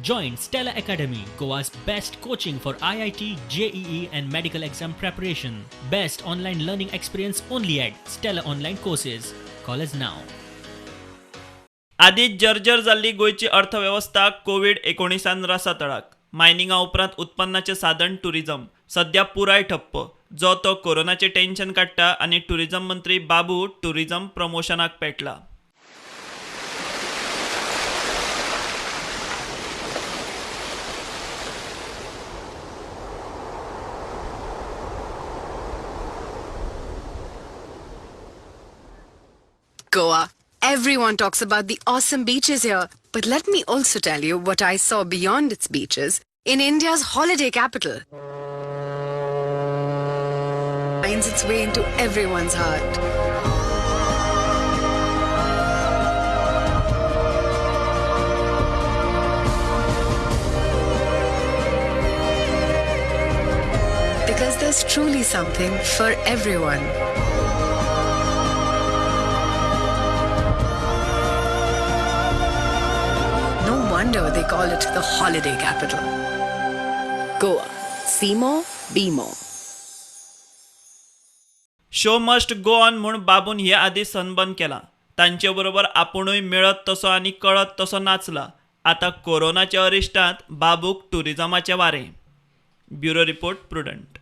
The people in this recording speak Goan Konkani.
Join Stella Academy, Goa's best coaching for IIT, JEE, and medical exam preparation. Best online learning experience only at Stella Online Courses. Call us now. आदींच जर्जर जाल्ली गोंयची अर्थवेवस्था कोवीड एकोणिसान रसातळाक. मायनिंगा उपरांत उत्पन्नाचें साधन टुरिझम सध्या पुराय ठप्प. जो तो कोरोनाचें टेन्शन काडटा आनी टुरिझम मंत्री बाबू टुरिझम प्रमोशनाक पेटला. Goa. Everyone talks about the awesome beaches here. But let me also tell you what I saw beyond its beaches in India's holiday capital. Finds its way into everyone's heart. Because there's truly something for everyone. No wonder they call it the holiday capital. Goa. See more, be more. Show must go on म्हूण बाबून हे आदीं सनबर्न केला. तांचे बरोबर आपुणूय मेळत तसो आनी कळत तसो नाचला. आतां कोरोनाच्या अरिश्टांत बाबूक टुरिझमाचें वारें. Bureau report, Prudent.